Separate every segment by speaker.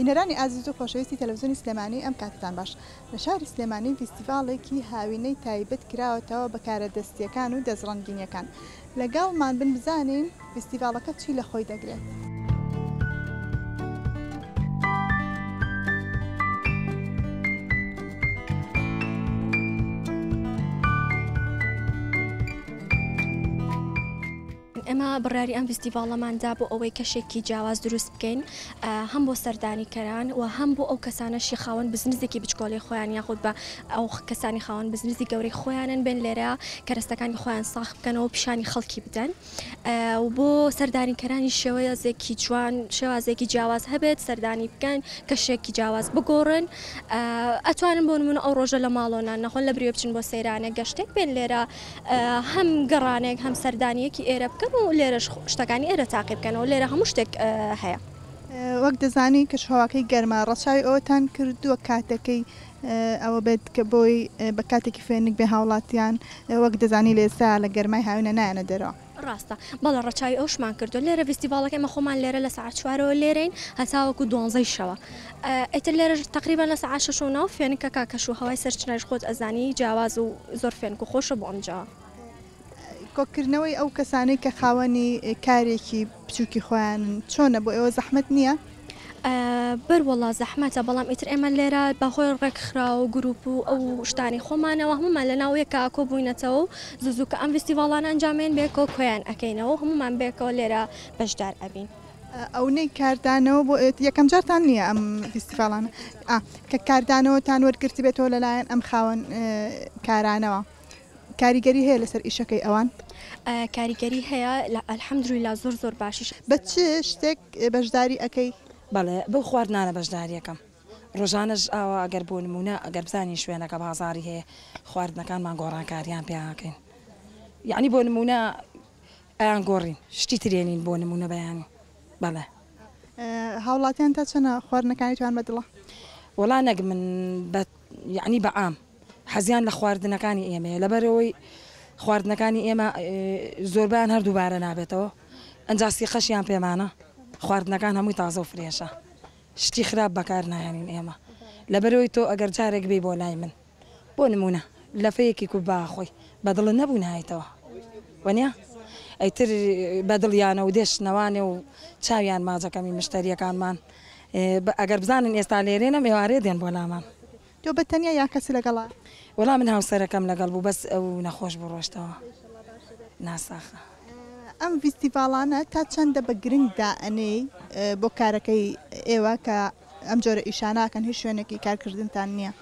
Speaker 1: بینەرانی ئازیز و خۆشەویستی تەلەفزیۆنی سلێمانی ئەم کاتەتان باش. لە شاری سلێمانی ڤیستیڤاڵێکی هاوینەی تایبەت کراوەتەوە بە کارە دەستییەکان و دەستڕەنگینییەکان. لەگەڵمان بن بزانین ڤیستیڤاڵەکە چی لە خۆی دەگرێت.
Speaker 2: ئێمە بڕیاری ئەم ڤیستیڤاڵەمان دا بۆ ئەوەی کەشێکی جیاواز دروست بکەین هەم بۆ سەردانیکەران و هەم بۆ ئەو کەسانەشی خاوەن بزنزێکی بچکۆلەی خۆیان یاخود بە ئەو کەسانی خاوەن بزنزی گەورەی خۆیانن بێن لێرە کەرەستەکانی خۆیان ساخ بکەنەوە پیشانی خەڵکی بدەن و بۆ سەردانیکەرانی شێوازێکی جوان شێوازێکی جیاواز هەبێت سەردانی بکەن کەشێکی جیاواز بگۆڕن ئەتوانن بۆ نمونە ئەو ڕۆژە لە ماڵەوە نان نەخۆن لە بریوە بچن بۆ سەیرانێک گەشتێک بێن لێرە هەم گەڕانێک هەم سەردانیەکی ئێرە بکەن و لێرەش شتەکانی ئێرە تاقی بکەنەوە لێرە هەموو شتێک هەیە.
Speaker 1: وەک دەزانی کەشوهەواکەی گەرمە ڕەچاوی ئەوەتان کردووە کاتەکەی ئەوە بێت کە بۆی بە کاتێکی فێنک بێ هاوڵاتیان وەک دەزانی لە ئێستا لە گەرمای هاوینە نایەنە دەرەوە.
Speaker 2: ڕاستە بەڵێ ڕەچاوی ئەوشمان کردووە لێرە ڤیستیڤاڵەکە ئێمە خۆمان لێرە لە سەعات چوارەوە لێرەین هەتاوەکو دوانزەی شەوە ئیتر لێرەش تەقریبەن لە سەعات شەش و ناو فێنکە کا کەش و هەوای سەر چناریش خۆت ئەزانی جیاواز و زۆر فێنک و خۆشە بۆ ئەم جەوە.
Speaker 1: کۆکردنەوەی ئەو کەسانەی کە خاوەنی کارێکی بچوکی خۆیانن چۆنە بۆ ئێوە زەحمەت نییە؟
Speaker 2: بەروەڵا زەحمەتە بەڵام ئیتر ئێمە لێرە بەهۆی ڕێکخراو و گروپ و ئەو شتانەی خۆمانەوە هەموومان لەناو یەکا کۆبووینەتەوە و زوو زوو کە ئەم ڤیستیڤاڵانە ئەنجامێن بەیەکەوە کۆیان ئەکەینەوە و هەموومان بەیەکەوە لێرە بەشدار ئەبین.
Speaker 1: ئەونەی کاردانەوە بۆ یەکەم جارتان نییە ئەم ڤیستیڤاڵانە کە کاردانەوەتان وەرگرتبێتەوە لەلایەن ئەم خاوەن کارانەوە کاریگەری هەیە لەسەر ئیشەکەی ئەوان؟
Speaker 2: کاریگەری هەیە الحمدللە زۆر زۆر باشیش.
Speaker 1: بە چ شتێک بەشداری ئەکەی؟
Speaker 3: بەڵێ بەو خواردنانە بەشداری ئەکەم ڕۆژانەش ئاوا ئەگەر بۆ نموونە ئەگەر بزانین شوێنەکە بازاڕی هەیە خواردنەکانمان گۆڕانکاریان پێ ئەکەین یەعنی بۆ نموونە ئەیان گۆڕین شتی ترێنین بۆ نموونە بەیانی بەڵێ.
Speaker 1: هاوڵاتیان تا چەنە خواردنەکانی تۆیان بە دڵە؟
Speaker 3: وەڵا نەک من بە یەعنی بە عام حەزیان لە خواردنەکانی ئێمەیە لەبەرئەوەی خواردنەکانی ئێمە زۆربەیان هەر دووبارە نابێتەوە ئەنجا سیقەشیان پێمانە خواردنەکان هەمووی تازە و فرێشە شتی خراپ بەکار ناهێنین ئێمە لەبەرئەوەی تۆ ئەگەر جارێک بێی بۆ لای من بۆ نموونە لەفەیەکی کوبا خۆی بە دڵت نەبوو نایەتەوە وەنیە ئەیتر بە دڵیانە و دێشنەوانێ و چاویان ماجەکەمی مشتەریەکانمان ئەگەر بزانن ئێستا لێرێنم ئێوارێ دێن بۆ لامان.
Speaker 1: تۆ بە تەنیا یان کەس لەگەڵە؟
Speaker 3: وەڵا من هاوسەرەکەم لەگەڵ بوو بەس ئەو نەخۆش بوو ڕۆشتەوە ناساخە.
Speaker 1: ئەم ڤیستیڤاڵانە تا چەندە بە گرنگ دائەنێی بۆ کارەکەی ئێوە کە ئەم جۆرە ئیشانە ئەکەن هیچ شوێنێکی کارکردنتان نییە؟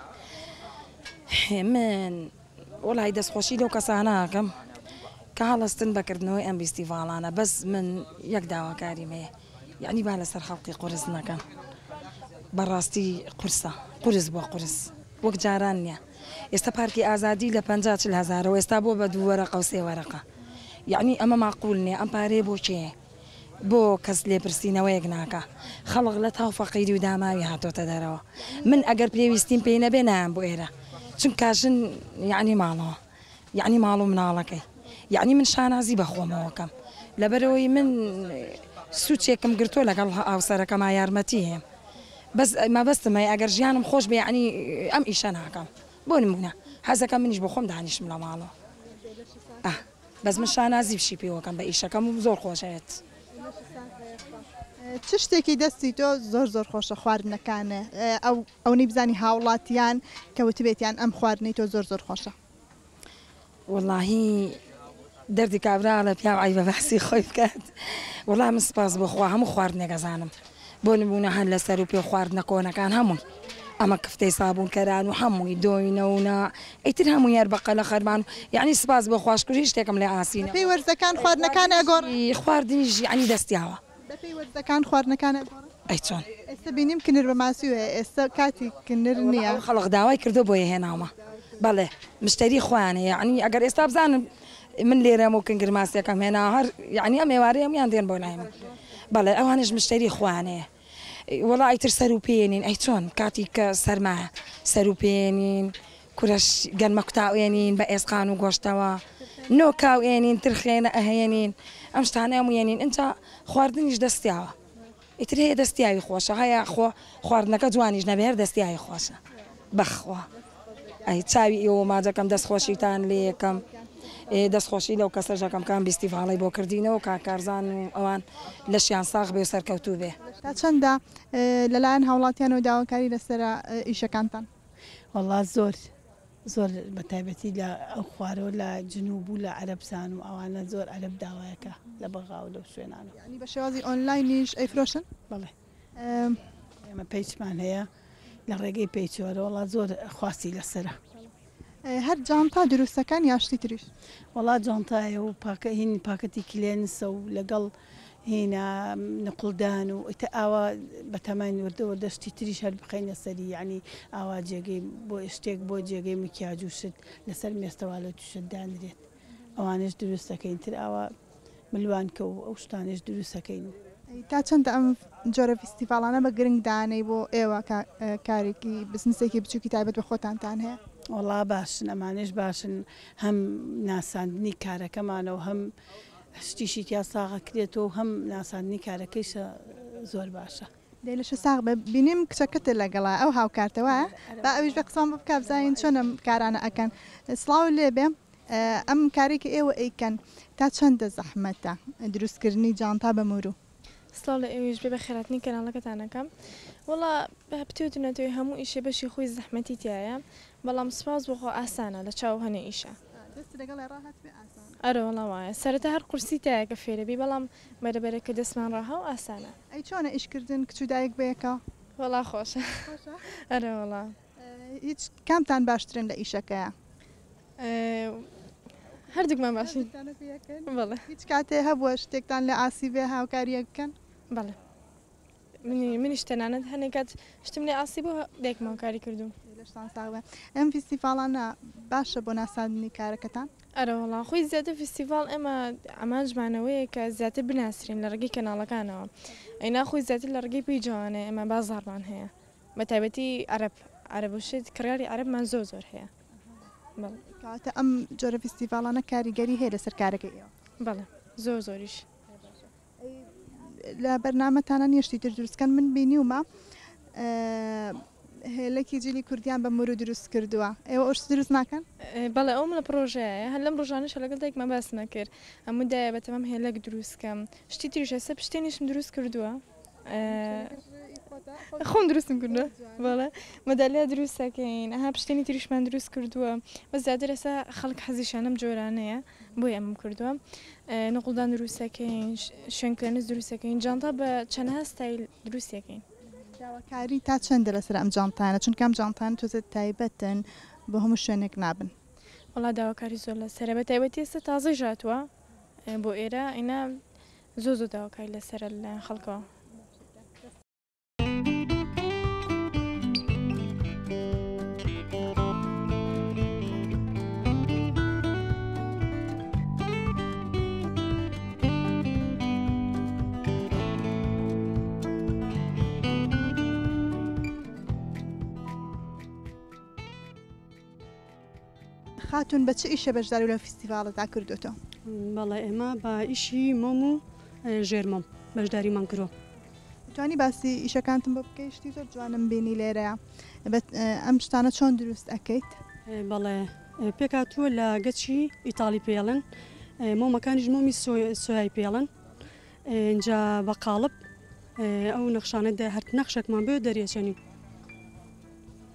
Speaker 3: من وەڵاهی دەستخۆشی لەو کەسانە ئەکەم کە هەڵەستن بە کردنەوەی ئەم ڤیستیڤاڵانە بەس من یەک داواکاریم هەیە یەعنی با لەسەر خەڵقی قورس نەکەن بەڕاستی قورسە قورس بووە قورس وەک جاران نیە ئێستا پارکی ئازادی لە 50 40 هەزارەوە ئێستا بووە بە دوو وەرەقە و سێ وەرەقە یەعنی ئەمە ماقول نیە ئەم پارەیە بۆ کێیە بۆ کەس لێپرسینەوەیەک ناکا خەڵق لە تاو فەقیری و داماوی هاتۆتە دەرەوە من ئەگەر پێویستیم پێی نەبێ نایەم بۆ ئێرە چونکا ژن یەعنی ماڵەوە یەعنی ماڵ و مناڵەکەی یەعنی من شانازی بە خۆمەوە کەم لەبەرئەوەی من سوچێکم گرتووە لەگەڵ هاوسەرەکەما یارمەتی هەیەم بەس مەبەستم هەیە ئەگەر ژیانم خۆش بێ یەعنی ئەم ئیشە ناکەم بۆ نمونە حەزەکەم منیش بۆ خۆم دانیشم لە ماڵەوە ئە بەس من شانازی بشی پێوەکەم بە ئیشەکەم و زۆر خۆشەوێت.
Speaker 1: چ شتێکی دەستی تۆ زۆر زۆر خۆشە خواردنەکانێ ئەو ئەونەی بزانی هاوڵاتیان کە وتبێتیان ئەم خواردنەی تۆ زۆر زۆر خۆشە.
Speaker 3: وەڵاهی دەردی کابرا ئەڵێ پیاو عەیبە باسی خۆی بکات وەڵا من سپاس بۆ خوا هەموو خواردنێک ئەزانم بۆ نموونە هەر لە سەر و پێ خواردنە کۆنەکان هەمووی ئەمە کفتەی سابوون کەران و هەمووی دۆینە و نا ئیتر هەمووی هەر بە قەلە خەرمان و یەعنی سپاس بۆ خوا شکور هیچ شتێکم لێ ئاسی
Speaker 1: نەبووە. بەپێی وەرزەکان خواردنەکان ئەگۆڕن؟
Speaker 3: خواردنیش یەعنی دەستیاوە.
Speaker 1: بەپێی وەرزەکان خواردنەکان ئەگۆڕن؟
Speaker 3: ئەی چۆن؟
Speaker 1: ئێستا بینیم کنر بە ماسیو هەیە ئێستا کاتی کنر نیە.
Speaker 3: وەڵا ئەو خەڵق داوای کردوە بۆیە هێناومە بەڵێ مشتەری خۆیان هەیە یەعنی ئەگەر ئێستا بزانن من لێرەم و کنگر ماسیەکەم هێناوە هەر یەعنی ئەم ئێوارەیە هەموویان دێن بۆ لای من بەڵێ ئەوانیش مشتەری خۆیان هەیە وەڵا ئیتر سەر و پێنین ئەی چۆن کاتی کە سەرمایە سەر و پێنین کورەش گەنمە کوتاوێنین بە ئێسقان و گۆشتەوە نۆکاوێنین ترخێنە ئەهێنین ئەم شتانە هەموو یەنین ئینجا خواردنیش دەستیاوە. ئیتر هەیە دەستیاوی خۆشە هەیە خۆ خواردنەکە جوانیش نەبێ هەر دەستیاوی خۆشە بەخوا ئەی چاوی ئێوە ماجەکەم دەست خۆشیتان لێکەم دەست خۆشی لەو کەسەش ئەکەم کە ئەم ڤیستیڤاڵەی بۆ کردینەوە کاک کارزان و ئەوان لەشیان ساغ بێ و سەرکەوتوو بێ.
Speaker 1: تا چەندە لەلایەن هاوڵاتیانەوە داواکاری لەسەرە ئیشەکانتان؟
Speaker 4: وەڵا زۆر زۆر بە تایبەتی لە ئەو خوارەوە لە جنوب و لە عەرەبسان و ئەوانە زۆر عەرەب داوایەکە لە بەغا و لەو شوێنانە.
Speaker 1: یانی بە شێوازی ئۆنلاینیش ئەیفرۆشن؟
Speaker 4: بەڵێ ئێمە page مان هەیە لە ڕێگەی page ەوە وەڵا زۆر خواستی لەسەرە.
Speaker 1: هەر جانتا دروستەکەن یا شتی تریش؟
Speaker 4: وەڵا جانتایە و پاکە هین پاکەتی کلێنسە و لەگەڵ هینا نقڵدان و ئیتر ئاوا بەتەماین وردە وردە شتی تریش هەر بخەینە سەری یەعنی ئاوا جێگەی بۆ شتێک بۆ جێگەی مکیاج و شت لەسەر مێز تەوالێت و شت دانرێت ئەوانەش دروست دەکەین تر ئاوا ملوانکە و ئەو شتانەش دروست ئەکەین.
Speaker 1: ئەی تا چەندە ئەم جۆرە فیستیڤاڵانە بە گرنگ دانەی بۆ ئێوە کە کارێکی بزنسێکی بچوکی تایبەت بە خۆتانتان هەیە؟
Speaker 4: وەڵا باشن ئەمانەش باشن هەم ناساندنی کارەکەمانە و هەم شتیشی تیا ساغ ئەکرێتەوە و هەم ناساندنی کارەکەیشە زۆر باشە.
Speaker 1: دەی لەشت ساغ بێ بینیم کچەکەتت لەگەڵە ئەو هاوکارتە وایە؟ با ئەویش بێ قسەمان بۆ بکا بزانین چۆن ئەم کارانە ئەکەن. سڵاوت لێ بێ ئەم کارەی کە ئێوە ئەیکەن تا چەندە زەحمەتە دروستکردنی جانتا بە موروو؟
Speaker 5: سڵاو لە ئێوەیش بێ بەخێرهاتنی کەناڵەکەتان ئەکەم وەڵا بتەوێت و نەتەوێت هەموو ئیشێ بەشی خۆی زەحمەتی تیایە بەڵام سوپاس بۆ خوا ئاسانە لە چاو هەنێ ئیشە.
Speaker 1: دەست لەگەڵێ ڕاهاتبێ ئاسانە.
Speaker 5: ئەرێ وەڵا وایە سەرەتا هەر قورسی تایە کە فێرەبی بەڵام بەرە بەرە کە دەستمان ڕاهاو ئاسانە.
Speaker 1: ئەی چۆنە ئیش کردن کچ و دایک بەیەکەوە؟
Speaker 5: وەڵا خۆشە.
Speaker 1: خۆشە؟
Speaker 5: ئەرێ وەڵا.
Speaker 1: هیچ کامتان باشترن لە ئیشەکەیا؟
Speaker 5: هەردووکمان باشین. بەڵێ.
Speaker 1: هیچ کاتێ هەبووە شتێکتان لێ عاسی بێ هاوکارییەک بکەن؟
Speaker 5: بەڵێ. منیش تەنانەت هەنێک کات شتم لێ عاسی بوو دایکم هاوکاری کردووم.
Speaker 1: لەشتان ساغ بێ. ئەم فیستیڤاڵانە باشە بۆ ناساندنی کارەکەتان؟
Speaker 5: ئەرەوەڵا خۆی زیاتر فیستیڤاڵ ئێمە ئامانجمان ئەوەیە کە زیاتر بناسرین لە ڕێگەی کەناڵەکانەوە ئەینا خۆی زیاتر لە ڕێگەی پەیجەوانێ ئێمە بازاڕمان هەیە بە تایبەتی عەرەب عەرەب و شت کڕیاری عەرەبمان زۆر زۆر هەیە.
Speaker 1: بەڵێ. کەواتە ئەم جۆرە فیستیڤاڵانە کاریگەری هەیە لەسەر کارەکەی ئێوە؟
Speaker 5: بەڵێ زۆر زۆریش.
Speaker 1: لە بەرنامەتانە نیە شتی تر دروست کەن من بینیومە هێلەکی جلی کوردیان بە مورو دروست کردووە ئێوە ئەو شتە دروست ناکەن؟
Speaker 5: بەڵێ ئەوم لە پڕۆژەیە هەر لەم ڕۆژانەش لەگەڵ دایکمە باسمە کرد هەموو دایە بەتەمام هێلەک دروست کەم شتی تریش هەسە پشتێنیشم دروست کردووە خۆم دروستم کردووە بەڵێ مەدالیا دروست دەکەین ئەها پشتێنی تریشمان دروست کردووە بەس زیاتر ئێستا خەڵک حەزیشیان لەم جۆرانەیە بۆیە ئەمەم کردووە نقڵدان دروست دەکەین شوێن کلێنس دروست دەکەین جانتا بە چەندەها ستایل دروست دەکەین.
Speaker 1: داواکاری تا چەندە لەسەر ئەم جانتانە چونکە ئەم جانتانە تۆزێ تایبەتن بۆ هەموو شوێنێک نابن.
Speaker 5: وەڵا داواکاری زۆر لەسەرە بە تایبەتی ئێستا تازەیش هاتووە بۆ ئێرە ئینا زۆر زۆر داواکاری لەسەرە لەلایەن خەڵکەوە.
Speaker 1: خاتوون بە چ ئیشێ بەشداری لەم فیستیڤاڵەدا کردووەتەوە؟
Speaker 6: بەڵێ ئێمە بە ئیشی مۆم و ژێر مۆم بەشداریمان کردووە.
Speaker 1: توانی باسی ئیشەکانتم بۆ بکەی؟ شتی زۆر جوانم بینی لێرەیە. ئەم شتانە چۆن دروست ئەکەیت؟
Speaker 6: بەڵێ پێکهاتووە لە گەچی ئیتاڵی پێڵن، مۆمەکانیش مۆمی سۆیای پێڵن، ئینجا بە قاڵب ئەو نەخشانە هەر نەخشێکمان بوێت دەریەچێنین.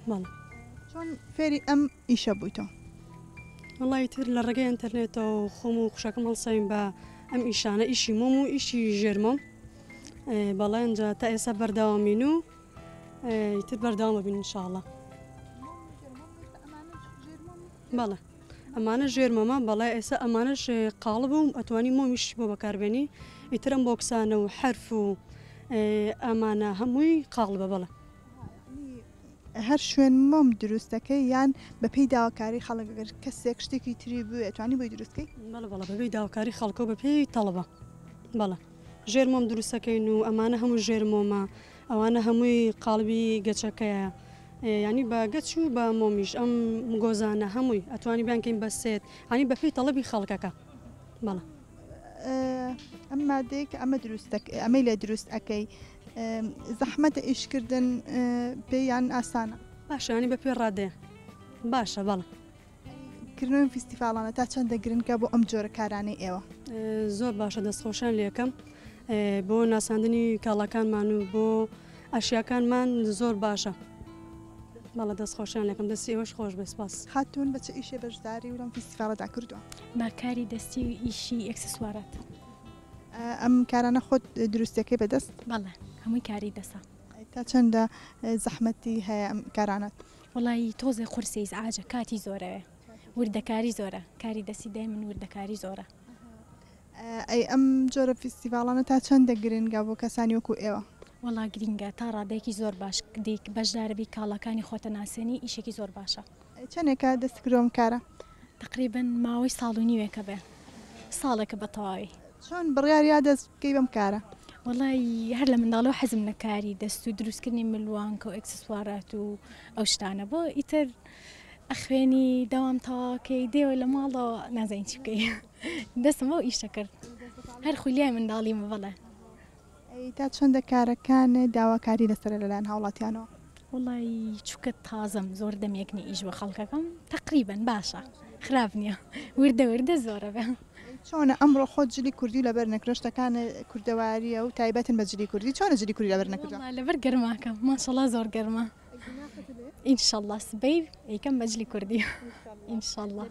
Speaker 6: بەڵێ.
Speaker 1: چۆن فێری ئەم ئیشە بوویتەوە؟
Speaker 6: وەڵا ئیتر لە ڕێگەی ئینتەرنێتەوە خۆم و خوشەکەم هەڵساوین بە ئەم ئیشانە، ئیشی مۆم و ئیشی ژێر مۆم. بەڵێ ئینجا تا ئێستا بەردەوامین و ئیتر بەردەوام ئەبین ان شاء اللە. بەڵێ ئەمانە ژێر مۆمە بەڵێ ئێستا ئەمانەش قاڵب و ئەتوانی مۆمیش بۆ بەکاربێنی ئیتر ئەم بۆکسانە و حەرف و ئەمانە هەمووی قاڵبە بەڵێ.
Speaker 1: هەر شوێن مۆم دروست دەکەی یان بە پێی داواکاری خەڵک گەر کەسێک شتێکی تری بوێ توانی بۆی دروست کەی؟
Speaker 6: بەڵێ بەڵێ بە پێی داواکاری خەڵکە و بە پێی تەڵەبە بەڵێ ژێر مۆم دروست دەکەین و ئەمانە هەموو ژێر مۆمە ئەوانە هەمووی قاڵبی گەچەکەیە یانی بە گەچ و بە مۆمیش ئەم گۆزانە هەمووی ئەتوانی بیانکەین بە سێت یانی بە پێی تەڵەبی خەڵکەکە بەڵێ.
Speaker 1: ئەم مادەیە کە ئەمە دروست ئەمەی لێ دروست ئەکەی. زەحمەتە ئیشکردن پێی یان ئاسانە؟
Speaker 6: باشە یانی بە پێی ڕادەیە باشە بەڵێ.
Speaker 1: کردنەوەی فیستیڤاڵانە تا چەندە گرنگە بۆ ئەم جۆرە کارانەی ئێوە؟
Speaker 6: زۆر باشە دەستخۆشیان لێکەم بۆ ناساندنی کاڵاکانمان و بۆ ئەشیاکانمان زۆر باشە بەڵە دەستخۆشیان لەکەم دەستی ئێوەش خۆش بێ سپاس.
Speaker 1: خاتوون بە چ ئیشێ بەشداری و لەم فیستیڤاڵەدا کردووە؟
Speaker 7: بە کاری دەستی و ئیشی ئێکسسوارات.
Speaker 1: ئەم کارانە خۆت دروستەکەی بە دەست؟
Speaker 7: بەڵێ هەمووی کاری دەسە.
Speaker 1: تا چەندە زەحمەتی هەیە ئەم کارانەت؟
Speaker 7: وەڵایی تۆزێ قورسە ئیزعاجە کاتی زۆرەوێ وردەکاری زۆرە کاری دەستی دای من وردەکاری زۆرە.
Speaker 1: ئەی ئەم جۆرە فیستیڤاڵانە تا چەندە گرنگە بۆ کەسانی وەکو ئێوە؟
Speaker 7: وەڵا گرینگە تا ڕادەیەکی زۆر باش دیک بەشداربی کاڵاکانی خۆتە ناسێنی ئیشێکی زۆر باشە.
Speaker 1: چەنێکە دەست کردوە ئەم کارە؟
Speaker 7: تەقریبەن ماوەی ساڵ و نیوێکە بێ ساڵێکە بە تەواوی.
Speaker 1: چۆن بڕیار یا دەست بکەی بەم کارە؟
Speaker 7: وەڵایی هەر لە منداڵەوە حەزم لە کاری دەست و دروستکردنی ملوانکە و ئێکسسوارات و ئەو شتانە بۆ ئیتر ئەخوێنی دەوام تەواوەکەی دێوە لە ماڵەوە نازانین چی بکەی دەستم بەو ئیشە کرد هەر خولیای منداڵیمە بەڵێ.
Speaker 1: ئەی تا چەندە کارەکانت داواکاری لەسەرە لەلایەن هاوڵاتیانەوە؟
Speaker 7: وەڵایی چوکە تازەم زۆر دەمێک نیە ئیش بۆ خەڵکەکەم تەقریبەن باشە خراپ نیە وردە وردە زۆرە بێ.
Speaker 1: چۆنە ئەمڕۆ خۆت جلی کوردی لەبەر نەکردوە شتەکانت کوردەواریە و تایبەتن بە جلی کوردی چۆنە جلی کوردی لەبەر نەکردوە؟
Speaker 7: وەڵا لەبەر گەرماکە ماشەڵا زۆر گەرمە ئینشەڵا سبەی ئەیکەم بە جلی کوردی ئینشەڵا.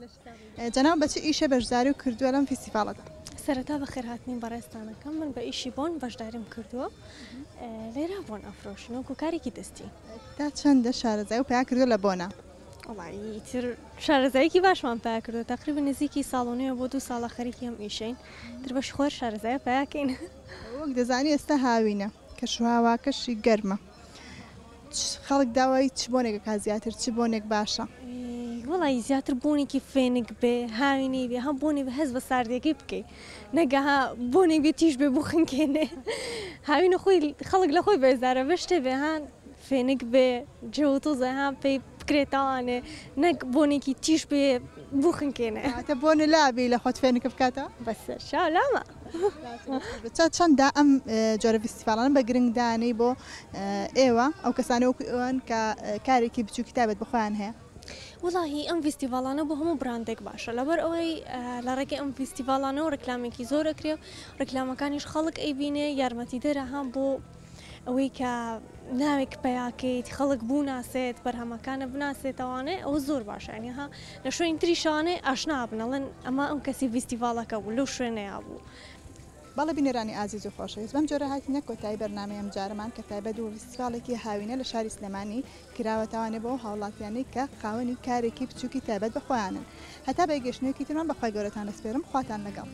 Speaker 1: جەناب بە چ ئیشێ بەشداریو کردوە لەم فیستیڤاڵەدا؟
Speaker 2: سەرەتا بەخێرهاتنی بەڕێزتان ئەکەم، من بە ئیشی بۆن بەشداریم کردووە، لێرە بۆن ئەفرۆشین وەکو کارێکی دەستی.
Speaker 1: تا چەندە شارەزایو پەیا کردوە لە بۆنا؟
Speaker 2: وەڵایی ئیتر شارەزاییەکی باشمان پەیا کردووە، تەقریبەن نزیکی ساڵ و نیوە بۆ دوو ساڵە خەریکی ئەم ئیشەین، ئیتر بەشی خۆر شارەزایی پەیا کەین.
Speaker 1: وەک دەزانی ئێستا هاوینە، کەشوهەواکەشی گەرمە، خەڵک داوای چ بۆنێک ئەکات زیاتر چ بۆنێک باشە؟
Speaker 2: وەڵی زیاتر بۆنێکی فێنک بێ هاوینەی بێ هەم بۆنی بە هەست بە ساردیەکەی بکەی نەگەها بۆنێک بێ تیژ بێ بخنکێنێ هاوینە خۆی خەڵک لە خۆی بێزارە بە شتێ بێ هان فێنک بێ جەو تۆزێ هان پێی بکرێتەوانێ نەک بۆنێکی تیژ بێ بخنکێنێ.
Speaker 1: واتە بۆنە لابی لە خۆت فێنک بکاتەوە؟
Speaker 2: بەسەر چاو لامە.
Speaker 1: تا چەندە ئەم جۆرە فیستیڤاڵانە بە گرنگ دانەی بۆ ئێوە ئەو کەسانە وەکو ئێوەن کە کارێکی بچووکی تایبەت بە خۆیان هەیە؟
Speaker 2: وەڵاهی ئەم فیستیڤاڵانە بۆ هەموو براندێک باشە لەبەر ئەوەی لە ڕێگەی ئەم فیستیڤاڵانەوە ڕیکلامێکی زۆر ئەکرێ و ڕیکلامەکانیش خەڵک ئەیبینێ یارمەتیدەرە هەم بۆ ئەوەی کە ناوێک پەیاکەیت خەڵک بوناسێت بەرهەمەکانە بناسێتەوانێ ئەوە زۆر باشە یانی ها لە شوێنی تریشانێ ئاشنا بن ئەڵێن ئەمە ئەم کەسی ڤیستیڤاڵەکە بوو لەو شوێنەیا بوو.
Speaker 1: بەڵێ بینەرانی ئازیز و خۆشەویست بەم جۆرە هاتینە کۆتایی بەرنامەی ئەمجارەمان کە تایبەت بوو بە فیستیڤاڵێکی هاوینە لە شاری سلێمانی کراوە تاوانێ بۆ ئەو هاوڵاتیانەی کە خاوەنی کارێکی بچوکی تایبەت بە خۆیانن هەتا بەیگەشتنێکی ترمان بە خوای گەورەتان ئەسپێرم خواتان لەگەڵ.